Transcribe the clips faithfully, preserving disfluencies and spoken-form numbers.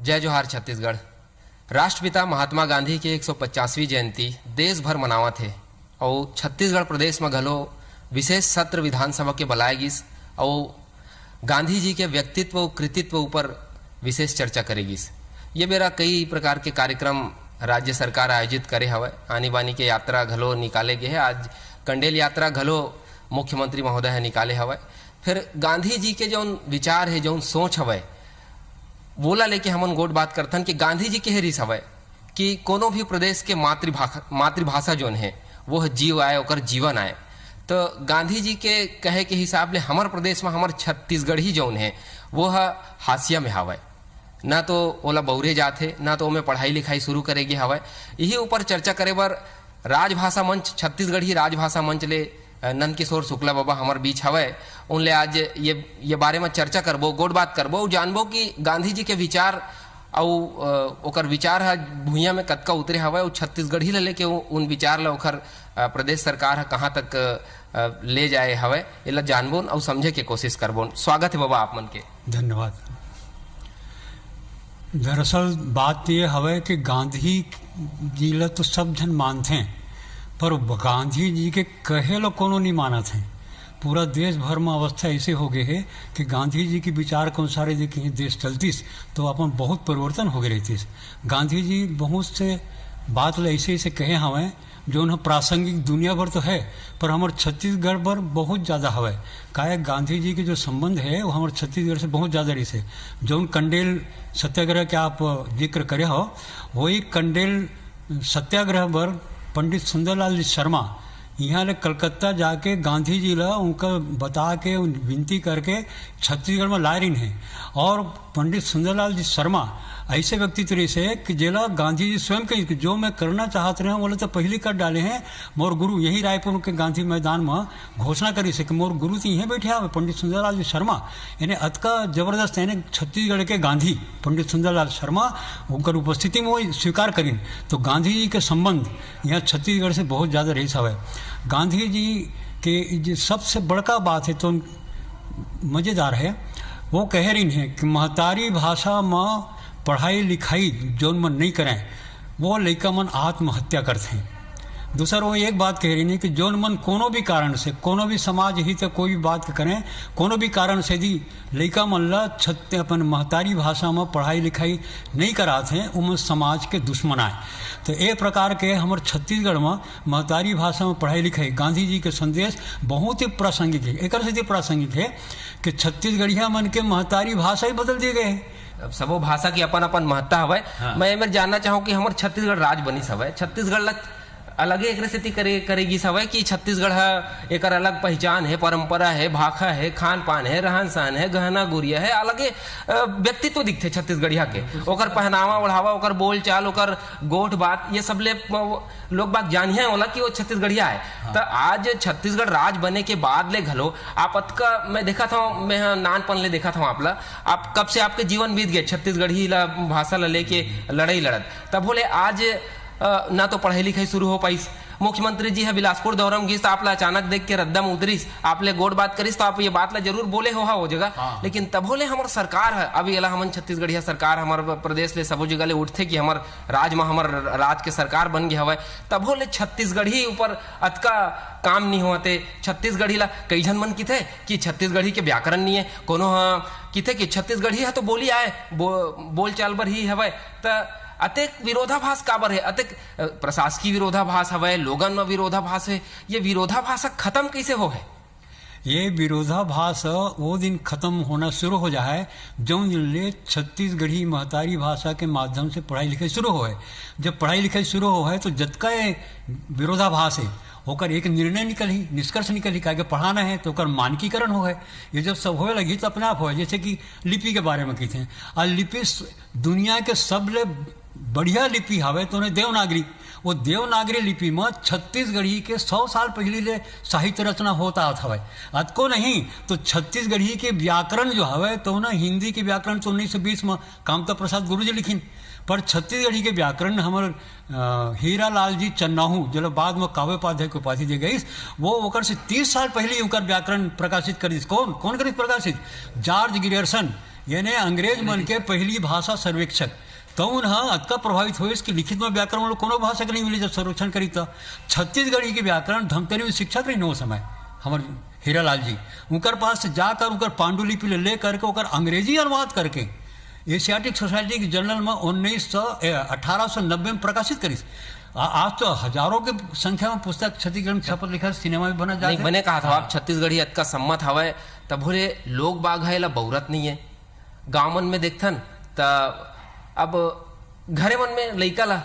जय जोहार छत्तीसगढ़। राष्ट्रपिता महात्मा गांधी के एक सौ पचासवीं जयंती देश भर मनावत हे अउ छत्तीसगढ़ प्रदेश म घलो विशेष सत्र विधानसभा के बलाए गिस अउ गांधी जी के व्यक्तित्व अउ कृतित्व ऊपर विशेष चर्चा करे गिस। ये बेरा कई प्रकार के कार्यक्रम राज्य सरकार आयोजित करे हवय। आनी बानी के यात्रा घलो निकाले गे हे। आज कंडेल यात्रा घलो मुख्यमंत्री महोदय ह निकाले हवय। फिर गांधी जी के जौन विचार हे, जौन सोच हवय, वोला लेके हमन गोठ बात करथन कि गांधी जी के हे रिस हवय कि कोनो भी प्रदेश के मातृभाषा, मातृभाषा जौन हे, वो ह जीव आय, ओकर जीवन आय। तो गांधी जी के कहे के हिसाब ले हमर प्रदेश म हमर छत्तीसगढ़ी जौन हे, वो ह हाशिया में हवय। ना तो ओला बउरे जात हे, ना तो ओमे पढ़ाई लिखाई शुरू करे गे हवय। इही ऊपर चर्चा करे बर राजभाषा मंच, छत्तीसगढ़ी राजभाषा मंच ले, अ, नंदकिशोर शुक्ला बाबा हमर बीच हवय। उन ले आज ये, ये बारे म चर्चा करबो, गोठ बात करबो, अउ जानबो कि गांधी जी के विचार अउ, अ, ओकर विचार ह भुइयां में कतका उतरे हवय, अउ छत्तीसगढ़ी ल लेके उ-, उन विचार ल ओखर, अ, प्रदेश सरकार ह कहां तक, अ, ले जाए हवय, एला जानबोन अउ समझे के कोशिश करबोन। स्वागत हे बाबा आप मन के। धन्यवाद। दरअसल बात ये हवय कि गांधी जी ल तो सब झन मानथें, पर गांधी जी के कहे ल कोनो नहीं मानत हे। पूरा देश भर म अवस्था ऐसे हो गए हे कि गांधी जी के विचार के अनुसार यदि कहीं देश चलतीस, तो अपन बहुत परिवर्तन हो गए रहतीस। गांधी जी बहुत से बात ल ऐसे ऐसे कहे हवय, जौन ह प्रासंगिक दुनिया भर तो है, पर हमर छत्तीसगढ़ बर बहुत ज़्यादा हवय। काहे गांधी जी के जो संबंध है, वो हमर छत्तीसगढ़ से बहुत ज़्यादा रहिस हे। जौन कंडेल सत्याग्रह के आप जिक्र करे हो, वही कंडेल सत्याग्रह बर पंडित सुंदरलाल जी शर्मा इहाँ ले कलकत्ता जाके गांधी जी ला उनका बता के, उन विनती करके छत्तीसगढ़ में लाए रहिन हे। और पंडित सुंदरलाल जी शर्मा ऐसे व्यक्तित्व रहिस हे कि जेला गांधी जी स्वयं कहिस कि जो मैं करना चाहत रहे हूँ, वो तो पहली कर डाले हैं। मोर गुरु यही रायपुर के गांधी मैदान में घोषणा करिस हे कि मोर गुरु तो यहीं बैठे हवे, पंडित सुंदरलाल जी शर्मा। यानी अतका जबरदस्त, यानी छत्तीसगढ़ के गांधी पंडित सुंदरलाल शर्मा उनकर उपस्थिति में वो स्वीकार करिन। तो गांधी जी के संबंध यहाँ छत्तीसगढ़ से बहुत ज़्यादा रहिस हवय। गांधी जी के जे सबसे बड़का बात है तो मज़ेदार है, वो कहे रहिन हे कि महतारी भाषा में पढ़ाई लिखाई जौन मन नहीं करें, वो लइका मन आत्महत्या करथे। दूसर वो एक बात कहे रहिन हे कि जौन मन कोनो भी कारण से, कोनो भी समाज हित या कोई भी बात के करें, कोनो भी कारण से यदि लइका मन ला छत्त-, अपन महतारी भाषा में पढ़ाई लिखाई नहीं करात हे, उमन समाज के दुश्मन आय। तो ए प्रकार के हमर छत्तीसगढ़ में महतारी भाषा में पढ़ाई लिखाई, गांधी जी के संदेश बहुत ही प्रासंगिक है। एकर से प्रासंगिक है कि छत्तीसगढ़िया मन के महतारी भाषा ही बदल दिए गए हैं। अब सबो भाषा के अपन अपन महत्ता हवय। हाँ। मैं एमेर जानना चाहूँ कि हमर छत्तीसगढ़ राज बनिस हवय, छत्तीसगढ़ ला अलगे एकरे सेती करे, करे गिस हवय कि छत्तीसगढ़ ह एकर अलग पहिचान हे, परंपरा हे, भाखा हे, खान पान हे, रहन सहन हे, गहना गुरिया हे, अलगे, अ, व्यक्तित्व दिखथे छत्तीसगढ़िया के। ओकर पहनावा ओढ़ावा, ओकर बोलचाल, ओकर गोठ बात, ये सब ले, अ, लोग बाग जानिया ओला कि वो छत्तीसगढ़िया हे। हाँ। त आज छत्तीसगढ़ राज बने के बाद ले घलो आप अतका, मैं देखत हूँ, मैं ह नानपन ले देखत हूँ आप ला, आप कब से आपके जीवन बीत गए छत्तीसगढ़ी ला, भाषा ला लेके लड़ाई लड़त, तभो ले आज अ, ना तो पढ़ाई लिखाई शुरू हो पाइस। मुख्यमंत्री जी ह बिलासपुर दौरा म गिस, त आप ला अचानक देख के रद्दा म उतरिस, आप ले गोठ बात करिस, तो आप ये बात ला जरूर बोले हो, हा, वो जगह। हाँ। लेकिन तभो ले हमर सरकार ह, अब येला हमन छत्तीसगढ़िया सरकार, हमर प्रदेश ले सबो जगह ले उठथे कि हमर राज म, हमर राज के सरकार बन गे हवय, तभो ले छत्तीसगढ़ी ऊपर अतका काम नहीं होते। छत्तीसगढ़ी ला कई झन मन किथे कि छत्तीसगढ़ी के व्याकरण नहीं है, कोनो ह किथे कि छत्तीसगढ़ी ह तो बोली आय, बो-, बोलचाल बर ही हवय, त अतेक विरोधाभास काबर हे? अतेक, अ, प्रशासकीय विरोधाभास हवय, लोगन म विरोधाभास हे, ये विरोधाभास ह खतम कइसे हो हे? ये विरोधाभास वो दिन खतम होना शुरू हो जाए, जौन दिन ले छत्तीसगढ़ी महतारी भाषा के माध्यम से पढ़ाई लिखाई शुरू होए। जब पढ़ाई लिखाई शुरू होए, तो जतका ये विरोधाभास हे, ओकर एक निर्णय निकलही, निष्कर्ष निकलही, काहे के पढ़ाना हे, तो ओकर मानकीकरण होए। ये जब सब होए लगही, तो अपने आप होए। जैसे कि लिपि के बारे में कहिथे, आ लिपि स-, दुनिया के सबले बढ़िया लिपि हवे तो ने देवनागरी। वो देवनागरी लिपि में छत्तीसगढ़ी के सौ साल पहली ले साहित्य रचना होत आवत हवे। अतको नहीं तो छत्तीसगढ़ी के व्याकरण जो हवे तो ना हिंदी के व्याकरण तो उन्नीस सौ बीस में कामता प्रसाद गुरु जी लिखिन, पर छत्तीसगढ़ी के व्याकरण हमर, अ, हीरा लाल जी चन्नाहू, जो बाद में काव्योपाध्याय के उपाधि दे गई, वो ओकर से तीस साल पहले ही ओकर व्याकरण प्रकाशित कर दिस। कौन, कौन करिस प्रकाशित? George Grierson. यानी अंग्रेज मन के पहली भाषा सर्वेक्षक, तउन ह अतका प्रभावित होइस कि लिखित में व्याकरण वाला कोनो भाषा के नहीं मिले। जब सर्वेक्षण करी त छत्तीसगढ़ी के व्याकरण धमतरी में शिक्षक रहिन ओ समय, हमर हीरालाल जी, उनकर पास से जाकर उनकर पांडुलिपि ले, ले करके ओकर अंग्रेजी अनुवाद करके एशियाटिक सोसाइटी के जर्नल में उन्नीस सौ, ए, अठारह सौ नब्बे में प्रकाशित करिस। आ, आज तो हजारों के संख्या में पुस्तक छत्तीसगढ़ में छपत लिखत, सिनेमा भी बना जात नहीं, हे। बने कहा था आप, हाँ। छत्तीसगढ़ी अतका सम्मत हवय, तभो ले लोग बाग ह एला बउरत नहीं है। गाँव मन में देखथन त अब घरे मन में लइका ला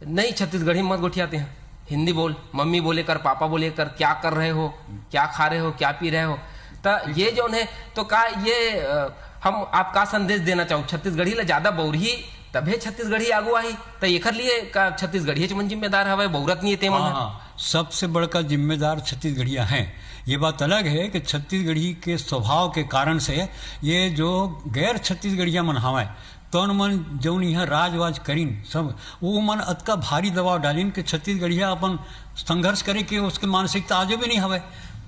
नहीं छत्तीसगढ़ी में मत गोठियाते हैं, हिंदी बोल, मम्मी बोले कर, पापा बोले कर, क्या कर रहे हो, क्या खा रहे हो, क्या पी रहे हो। त ये जौन है, तो का ये, अ, हम आप का संदेश देना चाहो, छत्तीसगढ़ी ला ज्यादा बउरही तभे छत्तीसगढ़ी आगू आही, त एकर लिए का छत्तीसगढ़ी च मन जिम्मेदार हवय, बउरत नहीं ते मन हाँ, ह? हाँ, सबसे बड़का जिम्मेदार छत्तीसगढ़िया हैं। ये बात अलग है कि छत्तीसगढ़ी के स्वभाव के कारण से ये जो गैर छत्तीसगढ़िया मन हवय, तउन मन जउन यहाँ राजवाज करिन सब, वो मन अतका भारी दबाव डालिन कि छत्तीसगढ़िया अपन संघर्ष करे के उसके मानसिकता आजो भी नहीं हवय।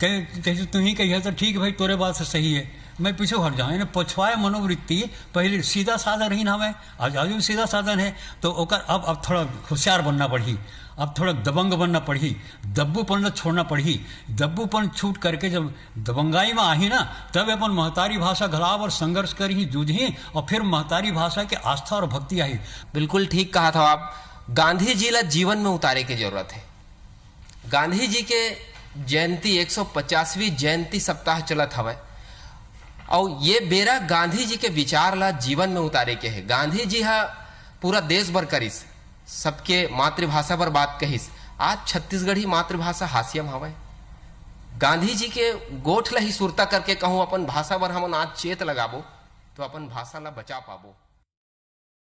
कहे, कहे, "तुम ही कहिए तो ठीक है भाई, तोरे बात से सही है, मैं पीछे हट जाऊँ।" यानी पछुआए मनोवृत्ति पहले सीधा साधा रहिन हवय, आज, आज भी सीधा साधा है, तो ओकर अब, अब थोड़ा होशियार बनना पड़ही, अब थोड़ा दबंग बनना पड़ही, दब्बूपन ला छोड़ना पड़ही। दब्बूपन छूट करके जब दबंगाई में आही ना, तब अपन महतारी भाषा घलाब और संघर्ष करही, जूझही, और फिर महतारी भाषा के आस्था और भक्ति आही। बिल्कुल ठीक कहा था आप। गांधी जी ला जीवन में उतारे के जरूरत है। गांधी जी के जयंती, एक सौ पचासवीं जयंती सप्ताह चलत हवय, अउ ये बेरा गांधी जी के विचार ला जीवन में उतारे के है। गांधी जी हा पूरा देश बर करिस, सबके मातृभाषा बर बात कहिस। आज छत्तीसगढ़ी मातृभाषा हाशिया म हवय। गांधी जी के गोठ ला ही सुरता करके कहूँ, अपन भाषा बर हमन आज चेत लगाबो, तो अपन भाषा ला बचा पाबो।